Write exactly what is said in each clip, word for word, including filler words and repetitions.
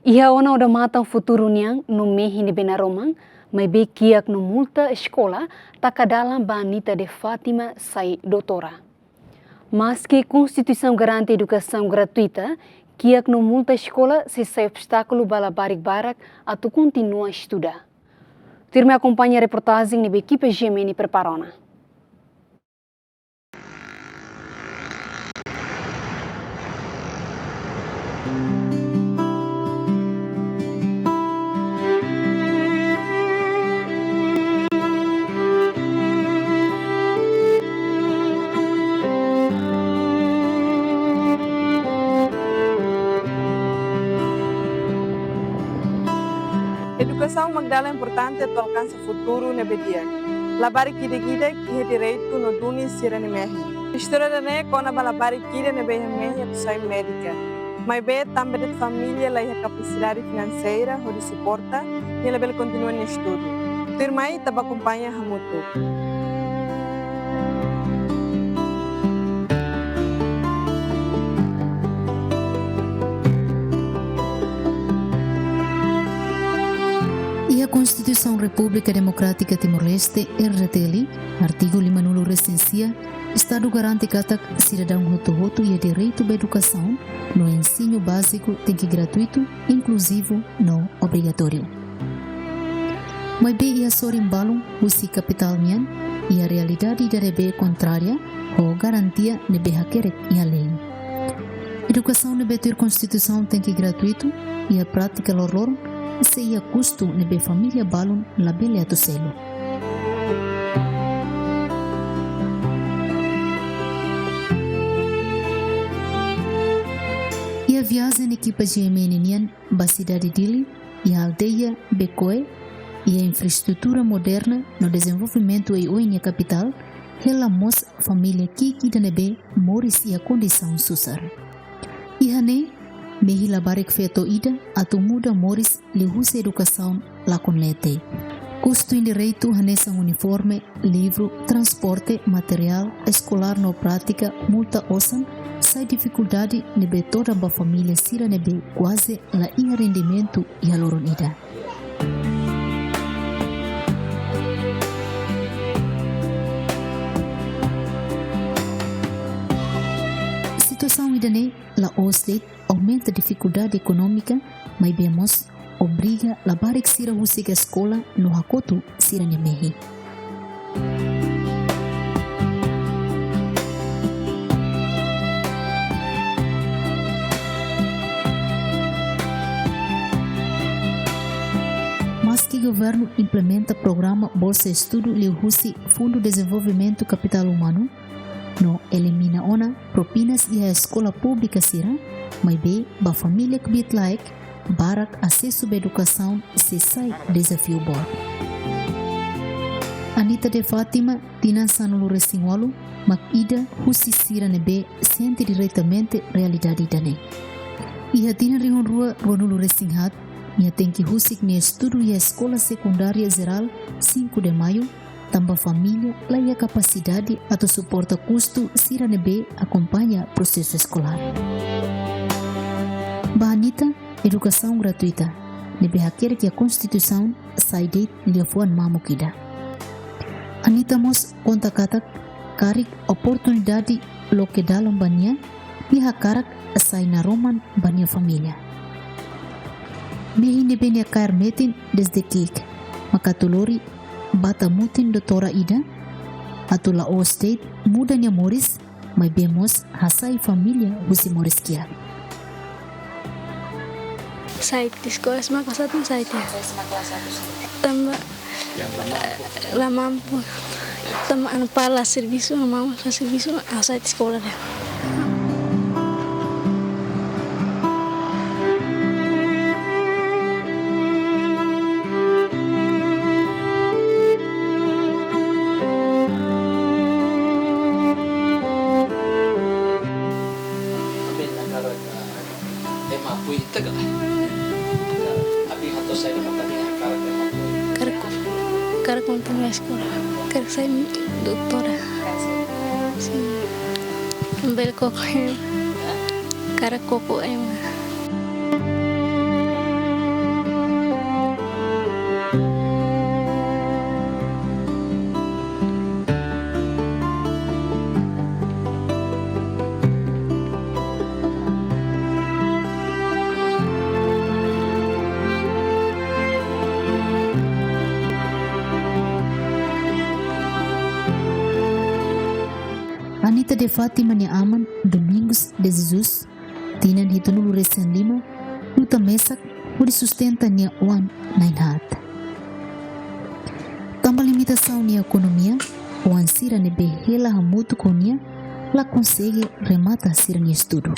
Iha ona odamatan futuru nian no mehi ne'ebé naroman, maibé kiak no multa eskola taka dalan ba Anita de Fátima sai doutora. Maski Konstituisaun garante edukasaun gratuita, kiak no multa eskola sei sai obstákulu ba labarik barak atu kontinua estuda. Tuirmai akompaña reportajen ne'ebé ekipa G M N prepara ona. Edukasaun mak dalan importante atu alkansa futuru ne'ebé di'ak. Labarik ida-idak iha direitu no duni sira-nia mehi. Istória ida-ne'e kona-ba labarik ida ne'ebé iha mehi atu sai médika. Maibé tanba de'it família la iha kapasidade finanseira hodi suporta, nia labele kontinua nia estudu. Tuirmai ita bá akompaña hamutuk. Iha Konstituisaun Repúblika Demokrátika Timor-Leste, R D T L, artigu lima-nulu resin-sia, Estadu garante katak sidadaun hotu-hotu iha direitu ba edukasaun, no ensinu báziku tenke gratuitu, inkluzivu no obrigatóriu. Maibé iha sorin balun husi kapitál nian, iha realidade ida ne'ebé kontrária ho garantia ne'ebé hakerek iha lei. Edukasaun ne'ebé tuir Konstituisaun tenke gratuitu, iha prátika loroloron, sei iha kustu ne'ebé família balun labele atu selu. Iha viajen ekipa G M N nian ba sidade Dili, iha aldeia Bekoe, iha infraestrutura moderna no dezenvolvimentu oioin iha kapitál, hela mós família ki'ik ida ne'ebé moris iha kondisaun susar. Iha ne'e, mehi labarik feto ida atu muda moris liuhusi edukasaun lakon leten. Kustu indiretu hanesan uniforme, livru, transporte, materiál eskolár no prátika, multa osan, sai difikuldade ne'ebé todan ba família sira ne'ebé kuaze la iha rendimentu iha loron ida. Situasaun ida-ne'e la'ós de'it aumenta difikuldade ekonómika, maibé mós obriga labarik sira husik eskola no hakotu sira-nia mehi. Maski governu implementa programa Bolsa Estudu liuhusi Fundu Dezenvolvimentu Kapitál Umanu, no elimina ona propinas iha eskola públika sira, maibé ba família kbiit-laek, barak asesu ba edukasaun sei sai dezafiu boot. Anita de Fátima, tinan sanulu-resin-ualu, mak ida husi sira ne'ebé sente diretamente realidade ida-ne'e. Iha tinan rihun rua ruanulu-resin-haat, nia tenke husik nia estudu iha Eskola Sekundária Jerál Cinco de Maio, tanba família la iha kapasidade atu suporta kustu sira ne'ebé akompaña prosesu eskolár. Ba Anita, edukasaun gratuita ne'ebé hakerek iha Konstituisaun sai de'it liafuan mamuk ida. Anita mós konta katak karik oportunidade loke dalan ba nia, nia hakarak sai naroman ba nia família. Mehi ne'ebé nia kaer metin dezde ki'ik, mak atu lori bata mutin doutora ida, atu la'ós de'it muda nia moris, maibé mós hasai família husi moris kiak. Sai tiha eskola, S M A kelas satu sai tiha. Tanba, eh, la mampu. Tanba ha'u-nia pai la servisu, ha'u-nia mama la servisu, ha'u sai tiha eskola de'it. Ema akui ita ka lae? Abi hato'o saida mak ami hakarak ema akui? Hakarak, hakarak kontinua eskola. Hakarak sai doutora. Sin. Bele koko ema. Hakarak koko ema. De Fátima nia aman, Domingos de Jesus, tinan hitunulu resin lima, luta mesak hodi sustenta nia oan na'in-haat. Tanba limitasaun nia ekonomia, oan sira ne'ebé hela hamutuk ho nia la konsege remata sira-nia estudu.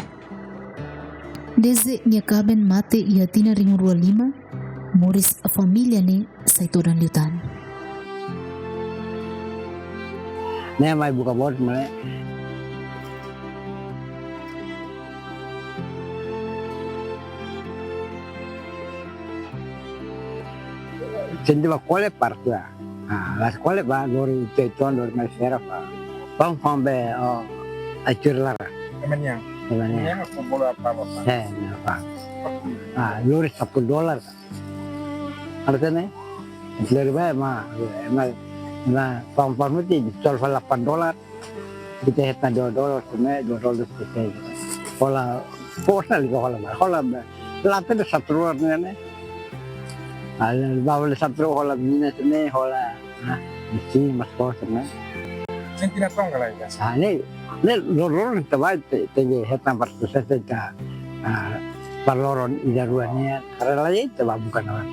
Dezde nia kaben mate iha tinan rihun rua lima, moris família ne'e sai todan liután. Ne'e mai buka boot mane. Sente ba kole parte ba. Ah, las kole ba, lori itoan, lori mai fera ba. Pam, pam be, oh, ai tir lara. Ema nian. Ema nian. Ema nian, aku bolu apa, apa? Eh, apa? Ah, lori sapuluh dolar. Artinya, lori ba, ma, ma, ma, pam, pam itu jual delapan dolar. Ita hetan dua dolar, sene, dua dolar sene. Hola, hola, liga hola, hola, la tende satu dolar ne'e. Ala, ba hola satu hola mina sene, hola, ah, bisi mas kos sene. Senti na tong kala ida. Ah, ne'e, ne'e lorong te ba, te, te, hetan bar tu sese ta, ah, ba lorong ida rua ne'e, karena lagi te ba bukan orang.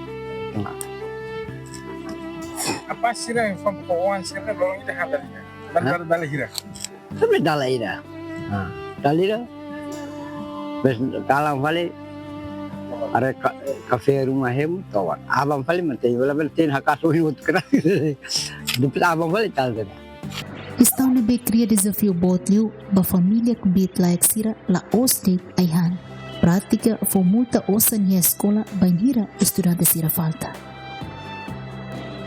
Apa sira yang fam ko wan sira lorong ida handa ida? Dan, hah? Dala, dala hira. Tapi dala ida. Ah, dala ida. Bes kalan fali. Are ka-, kafé ruma hemu, toba. Aban fali mantei, wala bel tin hakaso hiu tu kena. Depois aban fali tal tena. Kestaun ne'ebé kria dezafiu boot liu ba família kbiit-laek sira la'ós de'it ai-han. Prátika fó multa osan iha eskola bainhira estudante sira falta.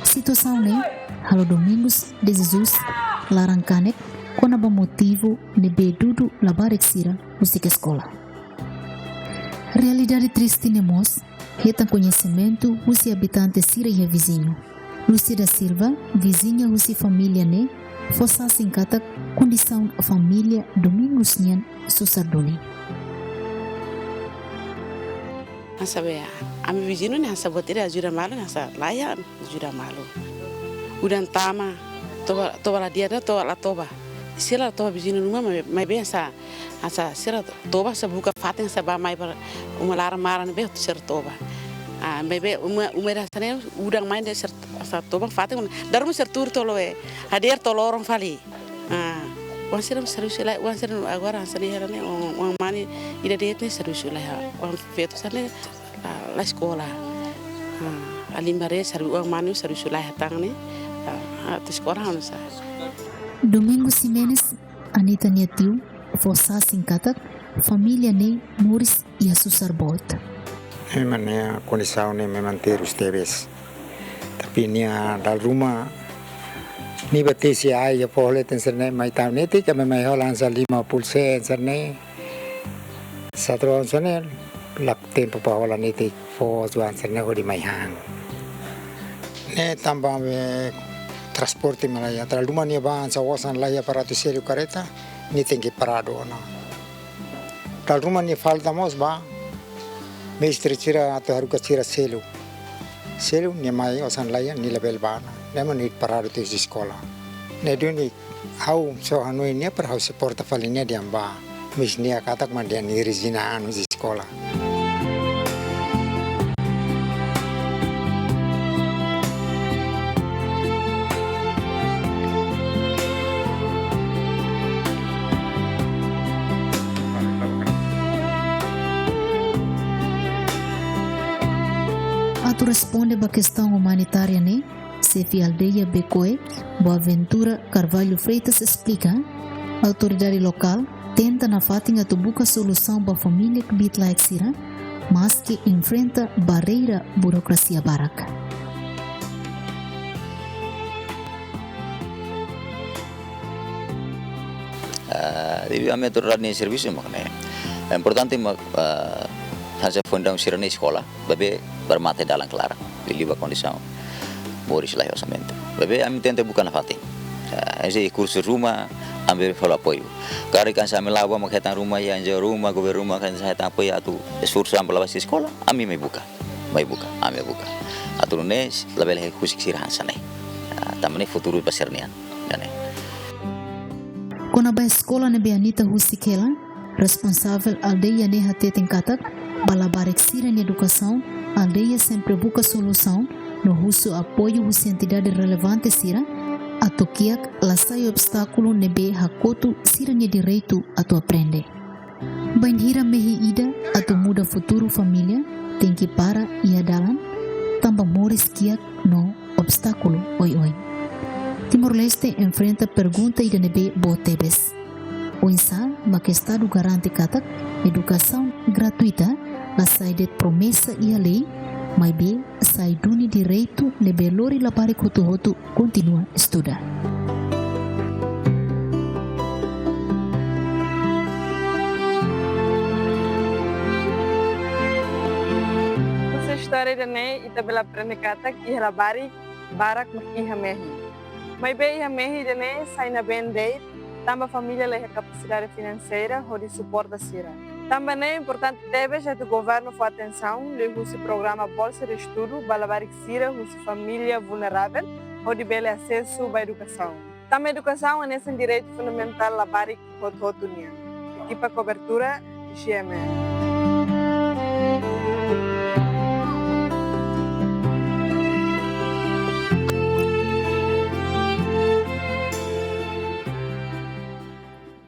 Situasaun ne'e halo Domingos de Jesus laran-kanek kona-ba motivu ne'ebé dudu labarik sira husik eskola. Realidade triste ne'e mós hetan koñesimentu husi abitante sira iha viziñu. Lúcia da Silva, viziña husi família ne'e, fó sasin katak kondisaun família Domingos nian susar duni. Hanesan be, ami viziñu ne'e hanesan buat ida ajuda malu, hanesan laiha ajuda malu. Udan tama, toba, toba la di'ak, toba la toba. Sira la toba viziñu ruma, mai, maibé hanesan, hanesan sira toba, hanesan buka fatin, hanesan ba mai para uma laran maran be sira toba. Ah, maibé uma, uma ida hanesan ne'e, udan mai de'it sira, hanesan toba fatin, dala ruma sira tuur to'o loron, eh, hadeer to'o loron fali. Ah, oan sira servisu lai, oan sira agora hanesan ne'e hela ne'e, oan, oan mane ida de'it ne'e servisu lai, oan feto sira ne'e, ah, la eskola. Ah, alin ba de'it servi-, oan mane servisu lai hatán ne'e, ah, ah, atu eskola hanesan. Domingos Ximenes, Anita nia tiu, fó sasin katak família ne'e moris iha susar boot. Memang nia kondisaun ne'e memang terus tebes. Tapi nia dala ruma, nia ba tesi ai iha foho leten sira-ne'e mai tau netik, ami mai hola hanesan lima pulsa sira-ne'e. Satu oan sira-ne'e, la tempu para hola netik, fó oan sira-ne'e hodi mai han. Ne'e tanba be transporte mak laiha, dala ruma nia ba hanesan osan laiha para atu selu kareta, nia tenke paradu ona. Dala ruma nia falta mós ba mestre sira atu haruka sira selu. Selu nia mai osan laiha nia labele ba ona. Ne'e mak nia paradu tiha husi eskola. Ne'e duni ha'u só hanoin nia para ha'u suporta fali nia dehan ba. Maibé nia katak mak dehan nia rezina an husi eskola. Atu responde ba kestaun umanitária ne'e, xefe aldeia Bekoe, Boaventura Carvalho Freitas esplika, autoridade lokál tenta nafatin atu buka solusaun ba família kbiit-laek sira, maske enfrenta barreira burokrasia barak. Ah, devido ami autoridade nia servisu mak ne'e. Importante mak, ah, hanesan foin-daun sira-ne'e eskola, maibé para mate dalan klaran. Liuliu ba kondisaun moris laiha orsamentu. Maibé ami tenta buka nafatin. Ah, ese kursu ruma, ami fó apoiu. Karik hanesan ami la'o ba mak hetan ruma, iha N G O ruma, governu ruma, hanesan hetan apoiu atu esforsu ami la'o ba husi eskola, ami mai buka. Mai buka, ami buka. Atu nune'e, labele husik sira hanesan ne'e. Ah, tanba ne'e futuru ba sira-nian. Ne'e. Kona-ba eskola ne'ebé Anita husik hela, responsavel aldeia ne'e hateten katak, ba labarik sira-nia edukasaun, aldeia sempre buka solusaun, no husu apoiu husi entidade relevante sira, atu kiak la sai obstákulu ne'ebé hakotu sira-nia direitu atu aprende. Bainhira mehi ida atu muda futuru família, tenke para iha dalan, tanba moris kiak no obstákulu oioin. Timor-Leste enfrenta pergunta ida ne'ebé boot tebes. Oinsá mak Estadu garante katak edukasaun gratuita la sai de'it promesa iha lei, maibé sai duni direitu ne'ebé lori labarik hotu-hotu kontinua estuda. Husi istória ida-ne'e, ita bele aprende katak iha labarik barak mak iha mehi. Maibé iha mehi ida-ne'e sai nabeen de'it, tanba família la iha kapasidade finanseira hodi suporta sira. Tanba ne'e importante tebes atu governu fó atensaun liuhusi programa Bolsa de Estudo ba labarik sira husi família vulneravel hodi bele asesu ba edukasaun. Tanba edukasaun hanesan direitu fundamentál labarik hotu-hotu nian. Ekipa kobertura, G M N.